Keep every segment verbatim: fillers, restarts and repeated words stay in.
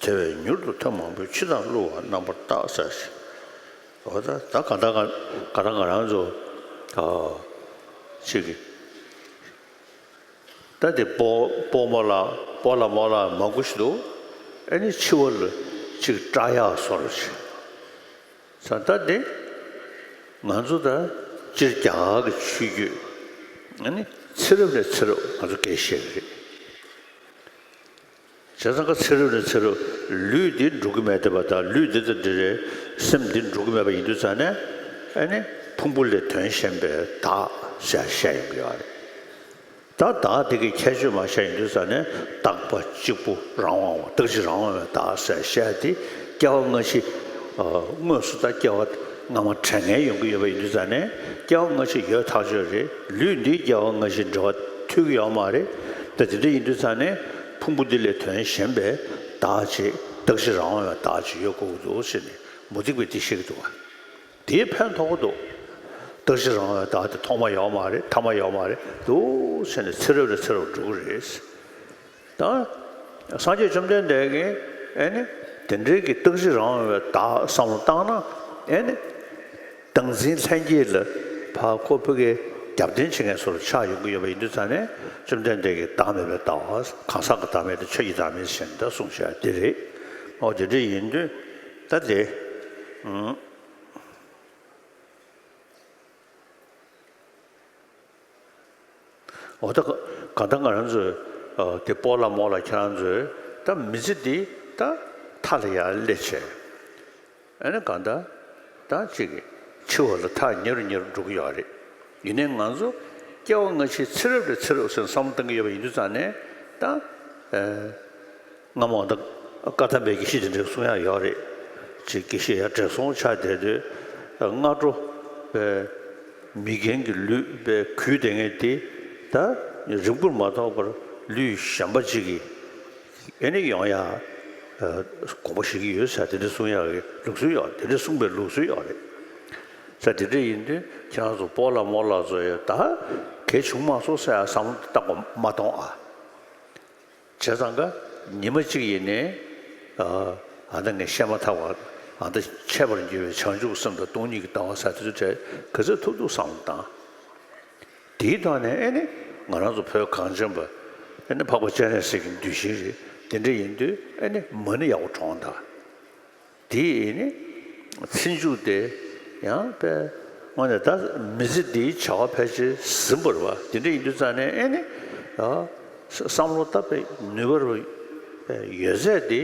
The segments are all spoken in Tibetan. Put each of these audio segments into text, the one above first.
དེ་བས་མྱུར་དུ་ཐོན་མང་པོས། །ཕྱི་དང་བསླུ་བ་རྣམ་པར་བརྟག །ཟེར་ཞིང་། འོ་ད་ད་ག་ད་ག་ད་ང་རང་ཚོ་ཨ་ཅིག་གི་ད་དེ་སྤོ་སྤོ་རྨོ་ལགས་སྤོ་ལགས་རྨོ་ལགས་མང་པོ་ཞིག་འདུག །ཨ་ནི་འཆི་བ་ལ་ཅིག་སྐྲག་ཡག་བཟོ་འདྲ་ཅིག །ད་ད་དེ་ང་ཚོ་ད་སྤྱིར་རྒྱ་གར་གྱི་ཆོས་བརྒྱུད་ཨ་ནི་ཚེ་རབས་ནས་ཚེ་རབས་ང་ཚོ་སྐད་བཤད་གི་རེད། བྱས་ཙང་ཀ་ཚེ་རབས་ནས་ཚེ་རབས་ལུས་འདི་འགྲོ་གི་མེད་བསྡད་པ་དང་། ལུས་འདི་དང་འདི་རེད། སེམས་འདི་འགྲོ་གི་མེད་པ་ཡིན་དུས་ཙང་ནས་ཨ་ནི་ཕུང་པོ་ལས་དོན་གཞན་པའི་བདག་ཟེར་བཤད་ཡོང་གི་ཡོད་རེད། ད་བདག་དེ་གི་ཁྱད་ཆོས་མར་བཤད་ཡོང་དུས་ཙང་ནས་རྟག་པ་གཅིག་པུ་རང་དབང་བ་རྟག་གཅིག་རང་དབང་བའི་བདག་ཟེར་བཤད་དེ་སྐྱེ་བ་སྔ་ཕྱི་ཨ་དངོས་སུ་ད་སྐྱེ་བ་སྔ་མ་དྲན་མཁན་ཡོང་གི་ཡོད་པ་ཡིན་དུས་ཙང་ནས་སྐྱེ་བ་སྔ་ཕྱི་ཡོད་ཐག་ཆོད་རེད། ལུས་འདི་སྐྱེ་བ་སྔ་ཕྱི་འབྲེལ་བ་མཐུད་ཀྱི་ཡོད་མ་རེད། ད་དེ་འདྲ་ཡིན་དུས་ཙང་ནས་ཕུང་པོ་འདི་ལས་དོན་གཞན་པའི་བདག་ཅིག་རྟག་གཅིག་རང་དབང་བའི་བདག་ཅིག་ཡོད་དགོས་ཀྱི་འདུག་ཟེར་ནས་མུ་སྟེགས་པས་འདི་བཤད་ཀྱི་འདུག་བ། དེས་ཕན་ཐོགས་ཀྱི་འདུག་རྟག་གཅིག་རང་དབང་བའི་བདག་དེ་ཐོག་མ་ཡོད་མ་རེད། ཐ་མ་ཡོད་མ་རེད་འདུག་ཟེར་ནས་ཚེ་རབས་ནས་ཚེ་རབས་འགྲོ་གི་རེད། ད་སངས་རྒྱས་བཅོམ་ལྡན་འདས་ཀྱིས་ཨེ་ནི་དེ་འདྲའི་གི་རྟག་གཅིག་རང་དབང་བའི་བདག་བསམ་བློ་བཏང་ན་ཨེ་ནི་བདག་འཛིན་ལྷན་སྐྱེས་ལ་ཕར་ཁོ་ཕ་གིའི་རྒྱབ་རྟེན་བྱེད་མཁན་བཟོ་འདྲ་ཆགས་ཡོང་གི་ཡོད་པ་ཡིན་དུས་ཙང་ནས་བཅོམ་ལྡན་འདས་ཀྱིས་བདག་མེད་པའི་ལྟ་བ་གང་ཟག་གི་བདག་མེད་དང་ཆོས་ཀྱི་བདག་མེད་ཟེར་ནས་ད་གསུངས་བཞག་འདི་རེད། ཨོ་དེ་འདྲ་ཡིན་དུས་ད་དེ་ཨང་། འོ་ད་ག་གང་ལྟར་ང་རང་ཚོས་ཨ་དེ་སྤོ་ལགས་རྨོ་ལགས་ཁྱེད་རང་ཚོས་ད་མི་ཚེ་འདི་ད་མཐའ་ལ་ཡར་སླེབས་བྱས། ཨ་ནི་གང་ལྟར་ད་ཅིག་འཆི་བ་ལ་ཐག་ཉེ་རུ་ཉེ་རུ་འགྲོ་གི་ཡོད་རེད། ཡིན་ནའི་ང་ཚོ་སྐྱེ་བ་སྔ་ཕྱི་ཚེ་རབས་ནས་ཚེ་རབས་ཟེར་བསམ་བློ་གཏང་གི་ཡོད་པ་ཡིན་དུས་ཙང་ནས་ད་ཨ། སྔ་མ་ད་བཀའ་གདམས་པའི་དགེ་བཤེས་དེ་འདྲ་གསུང་ཡག་ཡོད་རེད། ཅིག་དགེ་བཤེས་ཡར་བགྲེས་སོང་ཆགས་བསྡད་དུས་སྔ་དྲོ་པའི་མི་རྒན་གྱི་ལུས་པའི་གུས་བསྡད་མཁན་དེ་ད་རིང་པོར་མ་ཐོགས་པར་ལུས་གཞན་པ་ཅིག་གིས་ཨེ་ནི་ཡོང་ཡག་དགོངས་པ་བཞེས་ཀྱི་ཡོད་ཟེར་དེ་འདྲ་གསུང་ཡག་གི་ལུགས་སྲོལ་ཡོད། དེ་འདྲ་གསུངས་པའི་ལུགས་སྲོལ་ཡོད་རེད། ཟེར་དེ་འདྲ་ཡིན་དུས་ཁྱེད་རང་ཚོ་སྤོ་ལགས་རྨོ་ལགས་ཚོ་ཡོད་ད་གལ་བྱུང་མ་སོང་ཟེར་ཡག་བསམ་བློ་བཏང་དགོས་མ་གཏོང་ཨ། བྱས་ཙང་ཀ་ཉི་མ་གཅིག་ཡིན་ནའི་ཨ་ད་ངས་བཤད་མ་ཐག་པ་ཨ་ད་འཆད་པར་འགྱུར་བའི་བྱང་ཆུབ་སེམས་དང་སྟོང་ཉིད་ཀྱི་ལྟ་བ་ཟེར་དེ་ཚོ་གྲས་ག་ཚོད་ཐུབ་ཐུབ་བསམ་བློ་བཏང་། དེའི་ཐོག་ནས་ཨེ་ནི་ང་རང་ཚོ་བོད་གངས་ཅན་པ་ཨེ་ནི་འཕགས་པ་སྤྱན་རས་གཟིགས་ཀྱི་གདུལ་ཞིང་རེད། དེ་འདྲ་ཡིན་དུས་ཨེ་ནི་མ་ཎི་ཡག་པོ་བགྲངས་དང་། དེ་ཡིན་ནི་ཚེ་མཇུག་དེ་ཡང་པས་དངོས་གནས་ད་མི་ཚེ་འདིའི་བྱ་བ་ཕལ་ཆེར་ཟིན་པ་རེད་བ། དེ་འདྲ་ཡིན་དུས་ཙང་ནས་ཨེ་ནི་ཨ་བསམ་བློ་བཏང་པའི་ནུས་པ་རེད་བ། ཡོད་ཚད་དེ་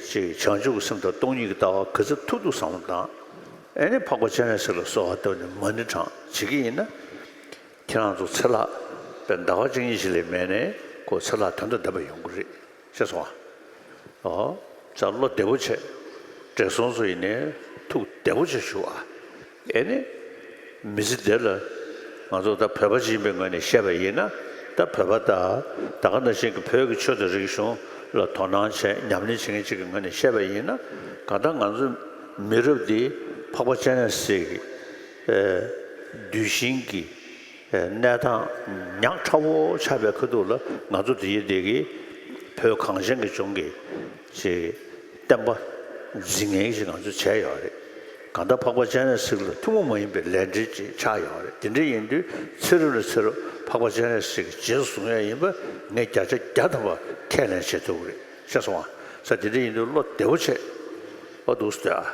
ཅིག་བྱང་ཆུབ་ཀྱི་སེམས་དང་སྟོང་ཉིད་ཀྱི་ལྟ་བ་ག་ཚོད་ཐུབ་ཐུབ་བསམ་བློ་བཏང་། ཨེ་ནི་འཕགས་པ་སྤྱན་རས་གཟིགས་ལ་གསོལ་བ་བཏབ་ནས་མ་ཎི་བགྲངས་བྱེད་ཀྱི་ཡིན་ན། ཁྱེད་རང་ཚོ་ཚེ་ལྷག་པའི་ཟླ་བ་གཅིག་གཉིས་ཤིག་ལས་མེད་ནས་ཁོ་ཚེ་ལྷག་དོན་དང་ལྡན་པ་ཡོང་གི་རེད། ཤེས་སོང་ཨ། ཨོ། ཙ་བློ་བདེ་པོ་བྱས། བགྲེས་སོང་ཚོ་ཡིན་ནའི་ཐུགས་བདེ་པོ་བྱས་བཞུགས་ཨ། ཨེ་ནི། མི་ཚེ་འདི་ལ་ང་ཚོ་ད་བོད་པ་ཅིག་ཡིན་པའི་ངོས་ནས་བཤད་པ་ཡིན་ན་ད་བོད་པ་ད་ད་ག་ནང་བཞིན་གྱི་བོད་ཀྱི་ཆོས་དང་རིག་གཞུང་ལ་དོ་སྣང་བྱས་ཉམས་ལེན་བྱེད་མཁན་ཅིག་གི་ངོས་ནས་བཤད་པ་ཡིན་ན་གང་ལྟར་ང་ཚོ་མི་རབས་འདི་འཕགས་པ་སྤྱན་རས་གཟིགས་ཀྱི་གདུལ་ཞིང་གི་གནས་སྟངས་ཉག་ཕྲ་བོ་ཆགས་པའི་ཁ་ཐུག་ལ་ང་ཚོ་འདི་ཡི་འདི་གི་བོད་གངས་ཅན་གྱི་ལྗོངས་ཀྱི་ཅིག་བསྟན་པ་འཛིན་མཁན་ཞིག་ང་ཚོས་བྱས་ཡོད་རེད། གང་ལྟར་འཕགས་པ་སྤྱན་རས་གཟིགས་ལ་ཐུན་མོང་མ་ཡིན་པའི་ལས་འབྲེལ་ཅིག་ཆགས་ཡོད་རེད། དེ་འདྲ་ཡིན་དུས་ཚེ་རབས་ནས་ཚེ་རབས་འཕགས་པ་སྤྱན་རས་གཟིགས་ཀྱི་རྗེས་སུ་བཟུང་ཡ་ཡིན་པ་ངས་བརྒྱ་ཆ་བརྒྱ་ཐམ་པ་ཁས་ལེན་བྱེད་ཐུབ་ཀྱི་རེད། ཤེས་སོང་ཨ། ས་དེ་འདྲ་ཡིན་དུས་བློ་བདེ་བོ་བྱེད། ཨོ་འདུག་སེ་ལྟོས་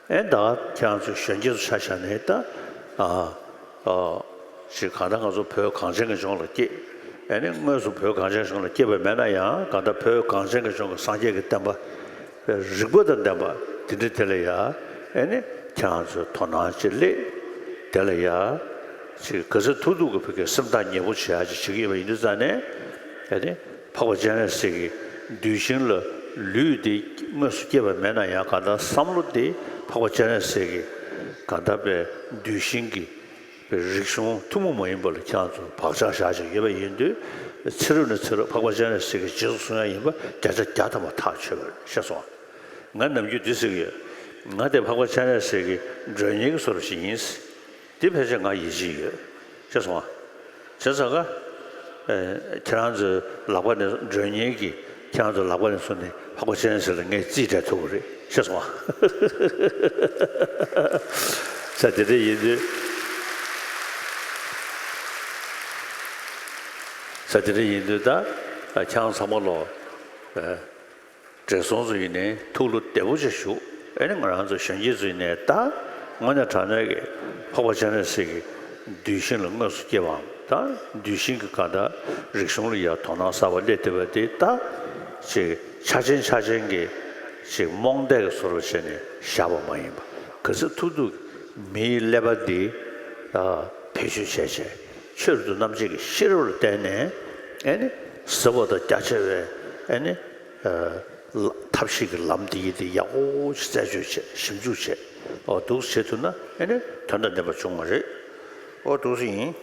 ཨ། ཨེ་ད་ཁྱེད་རང་ཚོ་གཞོན་སྐྱེས་ཚོ་ཆ་བཞག་ནས་ད་ཨ་ཨ་ཞིག་གང་ལྟར་ང་ཚོ་བོད་གངས་ཅན་གྱི་ལྗོངས་ལ་སྐྱེས། ཨེ་ནི་དངོས་སུ་བོད་གངས་ཅན་གྱི་ལྗོངས་ལ་སྐྱེས་པ་མེད་ན་ཡང་གང་ལྟར་བོད་གངས་ཅན་གྱི་ལྗོངས་ཀྱི་སངས་རྒྱས་ཀྱི་བསྟན་པ་རིག་པ་དང་ལྡན་པ་དེ་འདྲ་དེ་ལ་ཡ་ཨེ་ནི་ཁྱེད་རང་ཚོས་དོ་སྣང་ཅིག་སླེབས། དེ་ལ་ཡ་ཅིག་ག་ཚོད་ཐུབ་ཐུབ་ཀྱི་བོད་ཀྱི་སེམས་ཐག་ཉེ་པོ་བྱེད་ཡ་ཅིག་བྱེད་ཀྱི་ཡོད་པ་ཡིན་དུས་ཙང་ནས་ཨེ་ནི། འཕགས་པ་སྤྱན་རས་གཟིགས་ཀྱི་གདུལ་ཞིང་ལ་ལུས་འདི་དངོས་སུ་སྐྱེས་པ་མེད་ན་ཡང་གང་ལྟར་བསམ་བློ་འདི་འཕགས་པ་སྤྱན་རས་གཟིགས་ཀྱི་གང་ལྟར་པའི་གདུལ་ཞིང་གི་རིག་གཞུང་ཐུན་མོང་མ་ཡིན་པ་ལ་ཁྱེད་རང་ཚོ་བག་ཆགས་བཞག་བཞག་ཡོད་པ་ཡིན་དུས་ཚེ་རབས་ནས་ཚེ་རབས་འཕགས་པ་སྤྱན་རས་གཟིགས་ཀྱི་རྗེས་སུ་བཟུང་ཡ་ཡིན་པ་བརྒྱ་ཆ་བརྒྱ་ཐམ་པ་ཐག་ཆོད་པ་རེད། ཤེས་སོང་ཨ། ང་ནམ་རྒྱུན་འདི་ཟེར་གྱི་ཡོད། ང་དེ་འཕགས་པ་སྤྱན་རས་གཟིགས་ཀྱི་མགྲོན་གཉེར་གྱི་བཟོ་འདྲ་ཞིག་ཡིན། འདི་ཕལ་ཆེར་ང་ཡིད་ཆེས་ཡོད། ཤེས་སོང་ཨ། བྱས་ཙང་ཀ་ཨེ་ཁྱེད་རང་ཚོའི་ལག་པ་ནས་མགྲོན་གཉེར་གྱི་ ཁྱེད་རང་ཚོ་ལག་པ་ནས་བཟུང་ནས་འཕགས་པ་སྤྱན་རས་གཟིགས་ལ་ངས་རྩིས་སྤྲད་ཐུབ་པ་རེད། ཤེས་སོང་ང་། ས་དེ་འདྲ་ཡིན་དུས། ས་དེ་འདྲ་ཡིན་དུས་ད་ཁྱེད་རང་ཚང་མ་ལོ། བགྲེས་སོང་ཚོ་ཡིན་ནའི་ཐུགས་བློ་བདེ་པོ་ཅིག་བཞུགས། ཨེ་ནི་ང་རང་ཚོ་གཞོན་སྐྱེས་ཚོ་ཡིན་ནའི་ད་དངོས་གནས་དྲང་གནས་ཀྱི་འཕགས་པ་སྤྱན་རས་གཟིགས་ཀྱི་གདུལ་ཞིང་ལ་དངོས་སུ་སྐྱེ་བའམ་ད་གདུལ་ཞིང་གི་གང་ལྟར་རིག་གཞུང་ལ་ཡང་དོ་སྣང་གསར་པ་སླེབས་བསྡད་པ་དེ་ད་ཅིག་ཆ་ཆེན་ཆ་ཆེན་གྱི་ཅིག་རྨོངས་དད་ཀྱི་བཟོ་འདྲ་བྱས་ནས་བཞག་པ་མ་ཡིན་པ། ག་ཚོད་ཐུབ་ཐུབ་མིའི་ཀླད་པ་འདི་བེད་སྤྱོད་བྱས་བྱས་ཆོས་རབ་ཏུ་རྣམ་འབྱེད་ཀྱི་ཤེས་རབ་ལ་བརྟེན་ནས་ཨེ་ནི་ཟབ་པ་དང་རྒྱ་ཆེ་བའི་ཨེ་ནི། ཐབས་ཤེས་ཀྱི་ལམ་འདི་ཡིན་ཏེ་ཡག་པོ་ཞིག་རྩད་གཅོད་བྱས་ཞིབ་འཇུག་བྱས། ཨོ་འདུག་བྱེད་ཐུབ་ན་ཨེ་ནི་དོན་དང་ལྡན་པ་བྱུང་བ་རེད། ཨོ་འདུག་ཡིན།